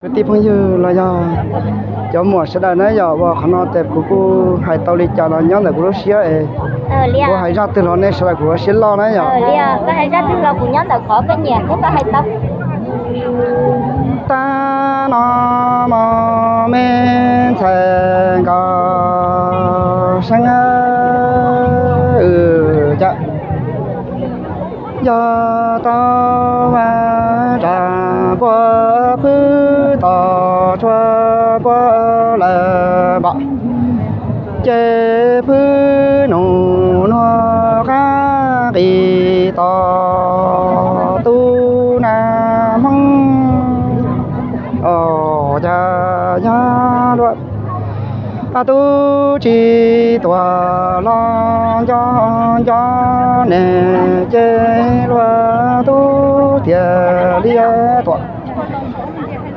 Kwv tij phooj ywg los yog cov muam sawv daws na yom, uas qhov no ces kuv kuj hais tau li cas los nyob ntawm kuv lub siab es kuv hais zaj twg los nej sawv daws kuj ua siab loj na yom. Tag no mog me ntxhais nkawd seeb, yog tau ua rag puag phwb tos tshuaj puag lawm npom, ces phwb nus nuag qab qis tos tub nag hmoob. Os, cas yog luag tub tsis tuam los nco nco ne, ces luag tub thiaj li tuam.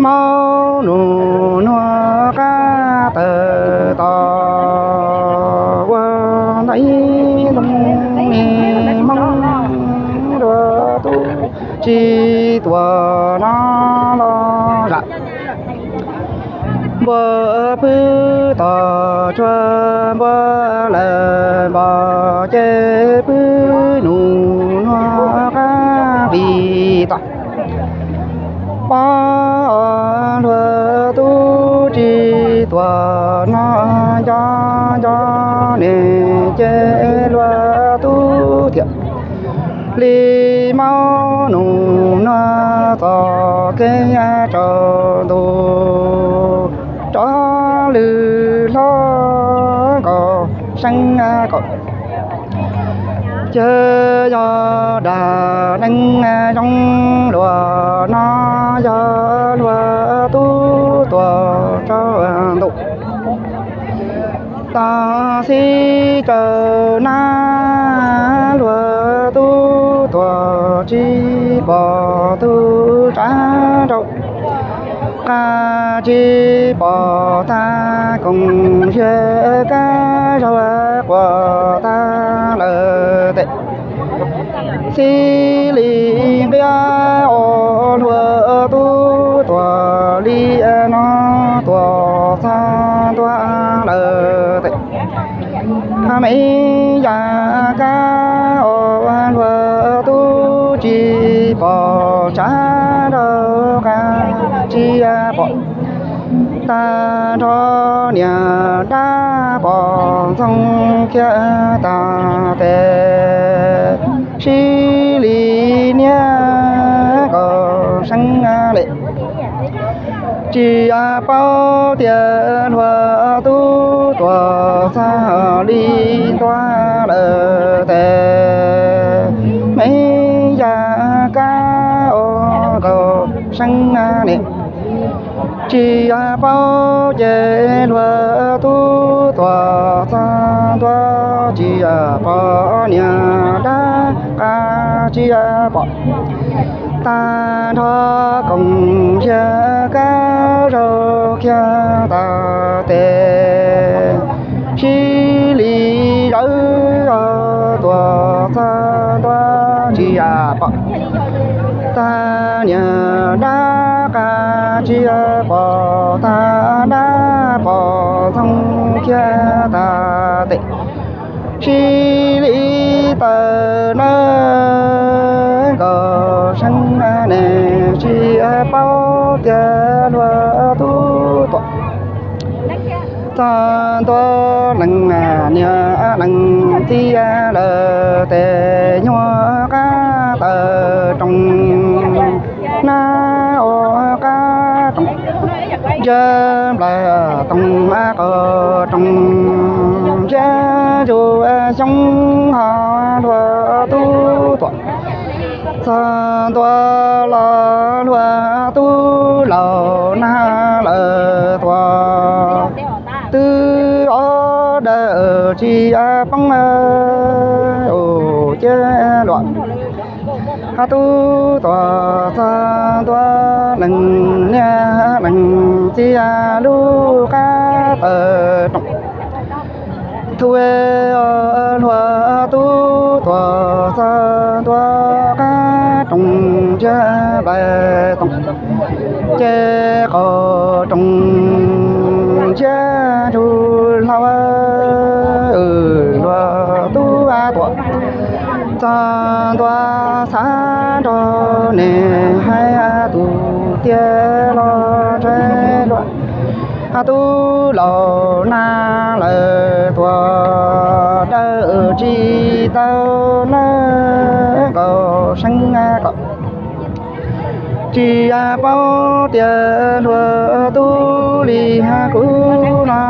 Maub nus nuag qab tawm tos ua ntau ib ntoo ne, hmoob luag tub tsis tuam no los zam. Npua phwb tos tshuaj npua lawm npom, ces phwb nus nuag qab qis tos. Pom luag tub tsis tuam no nco nco ne, ces luag tub thiaj li maub nus nuag txoj kev tsaus ntuj rov lwm hlob nkaus seeb nkaus. Ces yog dag neeg zoo luag no, yog luag tub tuam tsaus ntuj tag xib tsaws nab, luag tub tuam tsis pom tug tsav rau, qab tsis pom tag koom ziag kab zaug quas tag lawm tes. Xib li nqiab os, luag tub tuam li no tuam txog ntua lawm tes. Me yam kab os, luag tub tsis pom tsav rau, qab tsis pom tag nrho niam dab pom ntxoog khiav tag tes. Sib li niab nkaus seeb le, tsis paub tias luag tub tuam txog li ntua lawm tes. Me yam kab os, nkaus seeb ne, tsis paub ces luag tub tuam txog ntua, tsis pom niam dab, qab tsis pom tag nrho koom ziag kab zaug khiav tag tes. Sib li zawv tuam txog ntua, tsis pom tag niam dab, qab tsis pom tag dab pom ntxoog khiav tag tes. Sib li tawm nawb nkaus seeb ne, tsis paub tias luag tub tuam txog ntua, lees niam lees txiv lawm tes, nyuag qab tawm roos nab ua qab roos, ntsab nplaig toog qaum roos, ntsab ntsuab xyoob ho luag tub tuam txog ntua los, luag tub laus nag lawm tuam, twb ob dawm tsis poob ua ciaj luam. Hab tub tuam txog ntua, lees niam lees txiv lub qab tawm roos, thaum luag tub tuam txog ntua, qab roos ntsab nplaig toog, Ces qaum roos ntsiab ntsuj hlau, luag tub tuam txog ntua xav nrog nws hais tus tiag los ntshai luag. Tub laus nag lawm tuam dawb tsis tau lawm nkaus seeb kom tsis paub tias hluas tub li kuv no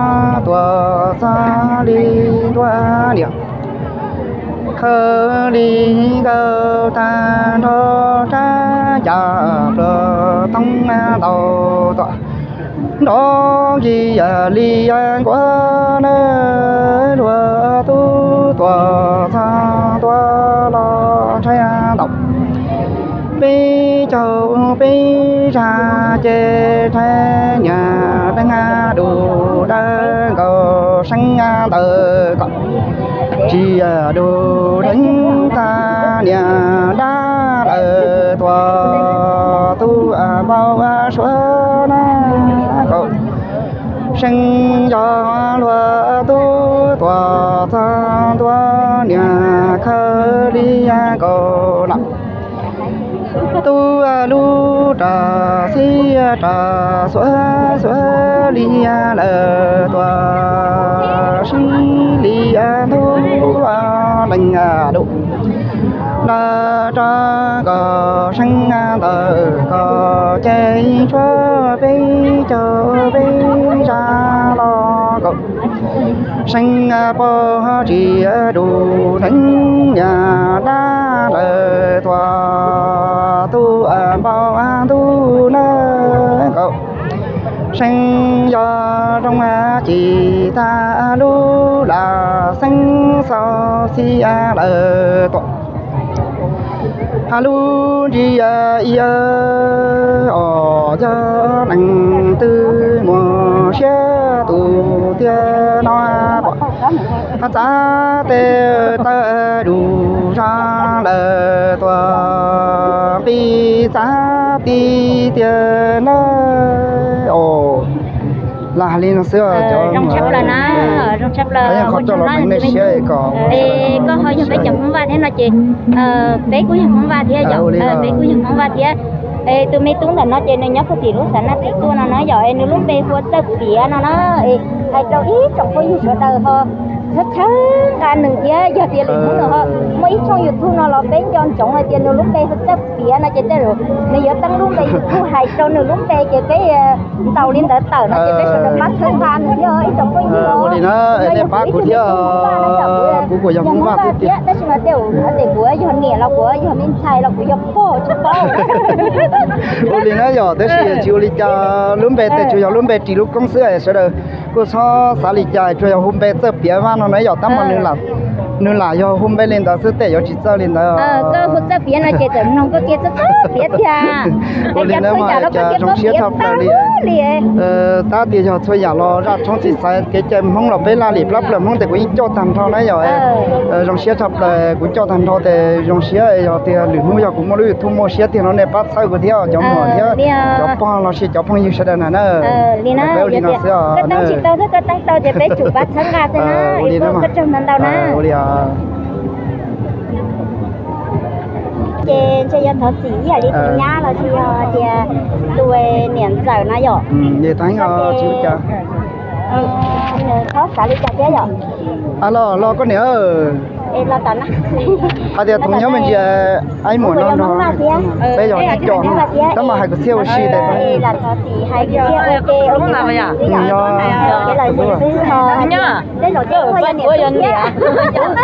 tuam txog li ntua niam. Khaws li nkaus tag nrho rab cas pluas toob ntau tuam nrov nkig li nkuav na. Hluas tub tuam txog ntua los ntshai ntau. Peb caug peb zag ces rhais niam deev dub dawb nkaus seeb ntawm kom tsis dub deev tag niam dab lawm tuam tub npau suav na kom seeb yog hluas tub tuam txog ntua niam khaws li nkaus los tub lub ras xib ras xuav xuav li lawm tuam sib li ntub lees dub na. Rov kom seeb ntawm kom ces tshuav peb caug peb zag los kom seeb pog tsis dub deev niam dab lawm tuam tub npau ntuj na kom seeb yog zoo ci tag lub lam xeeb xaus xib lawm tuam hais lub ntsig ib os yog neeg twg muaj siab tus tiag no pom txav tes taw dub zog lawm tuam nqi txav ti tiag na. Lam hais li no xwb cov zoo tshaj plaws na, zoo tshaj plaws. Qhov coj los meej nej siab kom koj ho yog peb cov Hmoob Vaj thiab no ces peb kuj yog Hmoob Vaj thiab yom, peb kuj yog Hmoob Vaj thiab. Es tus me tub ntawm no ces nws nyob puag tim lub xav naj tim tuaj no na yom, es nws lub npe hu ua Txawj Piav no na. Es hais rau ib tsoom phooj ywg sawv daws ho txhawb txhawb nqa nws thiab, yog tias lwm hnub nws ho muaj ib tshooj YouTube no los peb nco ntsoov hais tias nws lub npe hu Txawj Piav no ces tej zaum nws yuav teeb lub npe YouTube hais rau nws lub npe ces peb ntaus li ntawd tawm no ces peb sawv daws pab txhawb nqa nws thiab ib tsoom phooj ywg. Ua li na, nej pab kuv thiab, kuv kuj yog Hmoob Vaj thiab tab sis mas tej zaum tes kuv yog niam los kuv yog me ntxhais los kuv yog pog tsis paub. Ua li na yom, tab sis tsis ua li cas, lub npe tej tsuas yog lub npe ris lub koob xwb, sawv daws kuj txhob xav li cas, tsuas yog hu npe Txawj Piav Vaj no na yom, tab mas nws lam yog hu npe li ntawd xwb, tej yuav tsis txawj li ntawd. Koj hu Txawj Piav no ces txawm mloog koj kiag Txawj Txawj Piav tiag. Ua li na mas cas zoo siab tshaj plaws li. Tab tias yog txhua yam los zaj tshoob txhij xaiv kev cai Hmoob los peb laj lim plab plaws Hmoob tes kuv yeej coj tag nrho na yom. Zoo siab tshaj plaws, kuv coj tag nrho tes zoo siab, yog tias lwm hnub yog kuv muaj lub YouTube muaj siab tiag no nej pab txhawb kuv thiab cov muam thiab cov pog los sis cov phooj ywg sawv daws na na. Peb ua li no xwb. Koj teeb tsis tau thiab koj teeb tau ces peb tsum pab txhawb nqa xwb na. Ua li na, koj tsaug ntau ntau na. Ua li. Ces ntshe yog thov txim ib yam li tus nyab los sis yog tias tus niam ntxawm na yom. Thaum nyob me ntsis aib muam no no, peb yog ib co no, tab mas hais kwv txhiaj ua si tes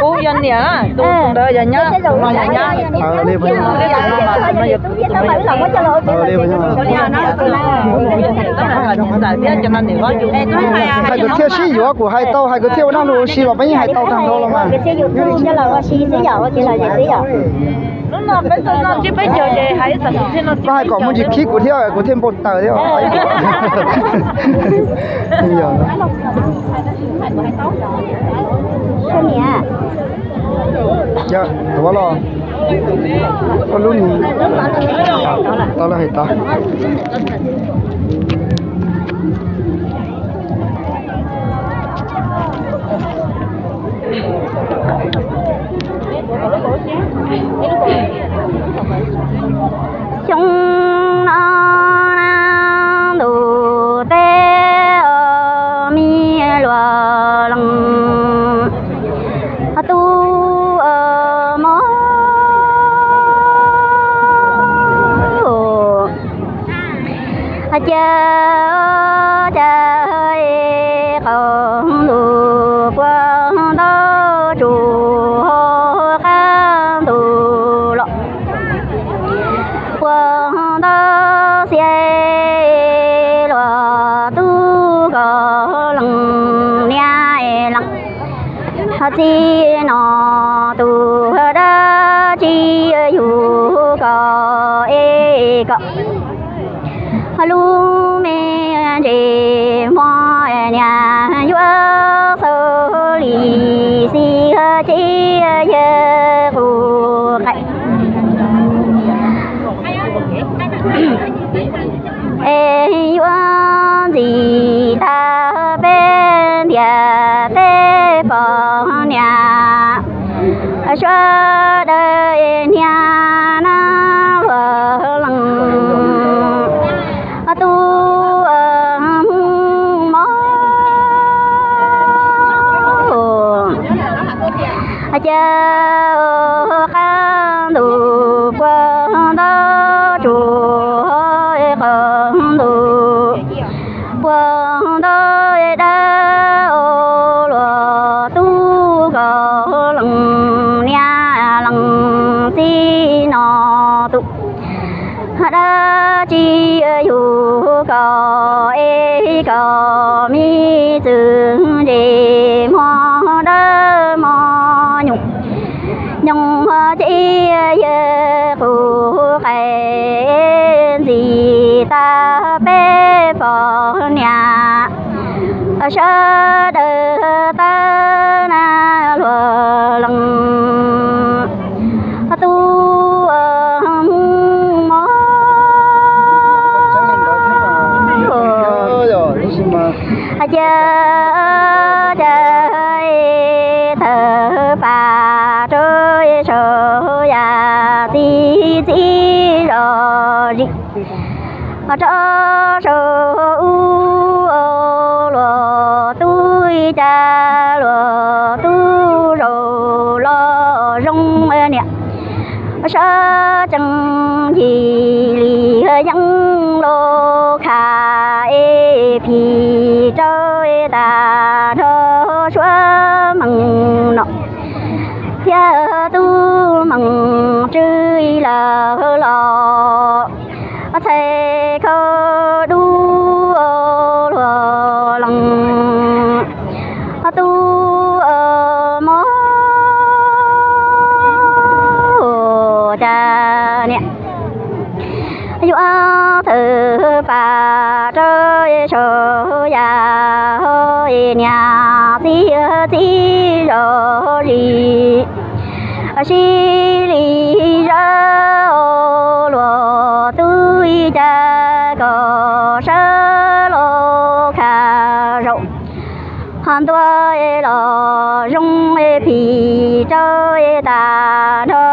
kuv yog niam, tus ntawd yog nyab, tus no yog nyab. Hais kwv txhiaj sib yuav kuv hais tau, hais kwv txhiaj ua dab lus ua si los peb yeej hais tau tag nrho los mas. Koj hais kom muaj ntsis khib kuv thiab kuv thiaj npau taws thiab. Tuav los. Koj lub nws tau los hais tau. Xyoo no ntuj teb me luag leej tub mos cia cas qaum ntuj puag nto tsuj qab ntuj los puag nto xiab luag tub koj leej niam leej txiv no tus dab tsi yug koj es koj lub me ntsis muag niam yuav xaus li xib ces yawg qus qaim es yuav ntxim tag peb ntiaj teb poj niam sawv daws niag nab luag leej tub mos cia qab ntuj puag nto tsuj qab ntuj puag nto dab luag tub koj leej niam leej txiv no tus dab tsi yug koj es koj me txwj ntse muag dawb mos nyoos nyoos ces yawg qus qaim ntxim tag peb poj niam sawv daws tau nab luag leej tub mos cia cas tawg pas rau saum yam txi txiv zos zis rau saum ub luag tub cas luag tub zaum los zoo niam sab tsees ncig li yeeb loj kham es phim rau tas nrho suab meej no thiab tub meej tsw lawm los txhais khau dub luag leej tub mos cas niam yuav tawg pas rau saum yam niam txiv txiv zos zis sib li zaj luag tub cas kom sawv los kham zaum ho ntua los zoo phim rau tas nrho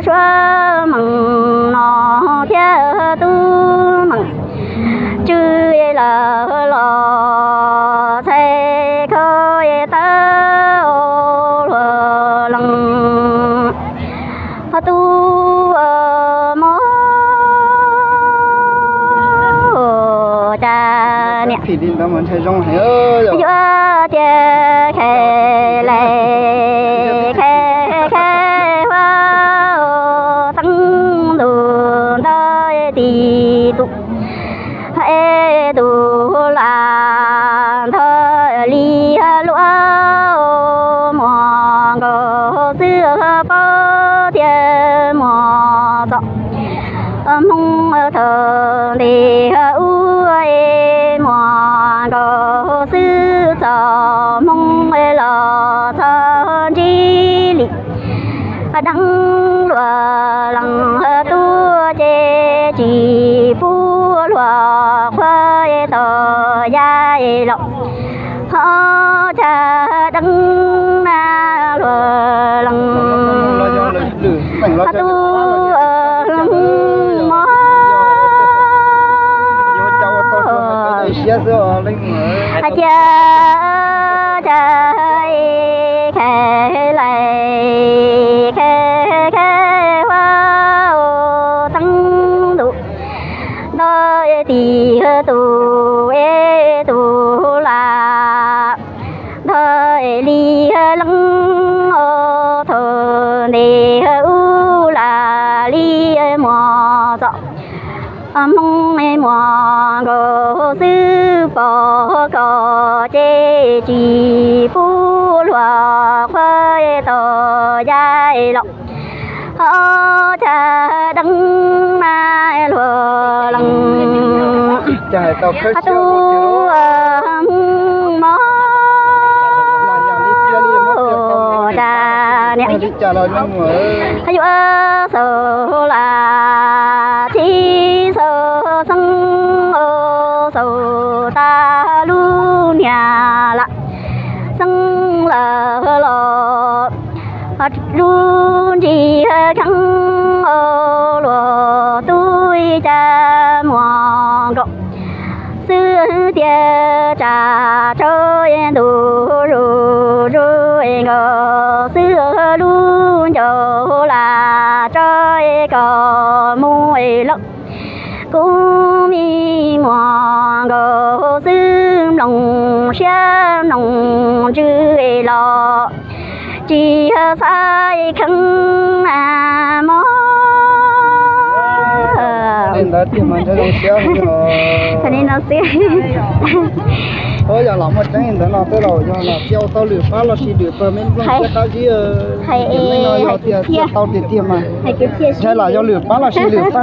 suab meej no thiab tub meej tsw lawm los txhais khau tawg luag leej tub mos cas niam yuav tias khai lais khai khai huab teeb ntuj nto ti tus es tus lam ntho li luaj muag nkaus xwb pob thiab muag txo hmoo thaum ntes ub es muag nkaus xwb txo hmoo los txog ntsib li deev luag yav los, ho cag deeb na luag lees, ho tu lees mog. Hais tias cag khav lais khav khav huab teeb ntuj, nto tim tus es tus lam, nto li leej os thaum ntev ub lam li muag txom, Hmoob muag nkaus xwb pom koj ces tsis pub luag qhuab tau yav los, ho cag deeb na luag lees, ho tu mog. Cas niam yuav xaus lam tsis xaus xeeb, xaus tas lub niag lam xeeb lawm los, lub ntsis kheeb luag tub ib cag muag nkaus xwb tiag. Tsam tso ntuj zuj zus nkaus xwb lub ncauj lam tso kom mus lawm. Kuv me muag nkaus xwb mloog siab mloog ntsws los tsis xav kheev mog. Li no xwb. Yog los muaj tseeb ntawd no tej zaum yog los cia ua tau lwm pab los sis lwm pawg me nplooj siab qab zib. Hais tias cia tau tiag tiag mas, ntshai los yog lwm pab los sis lwm pawg.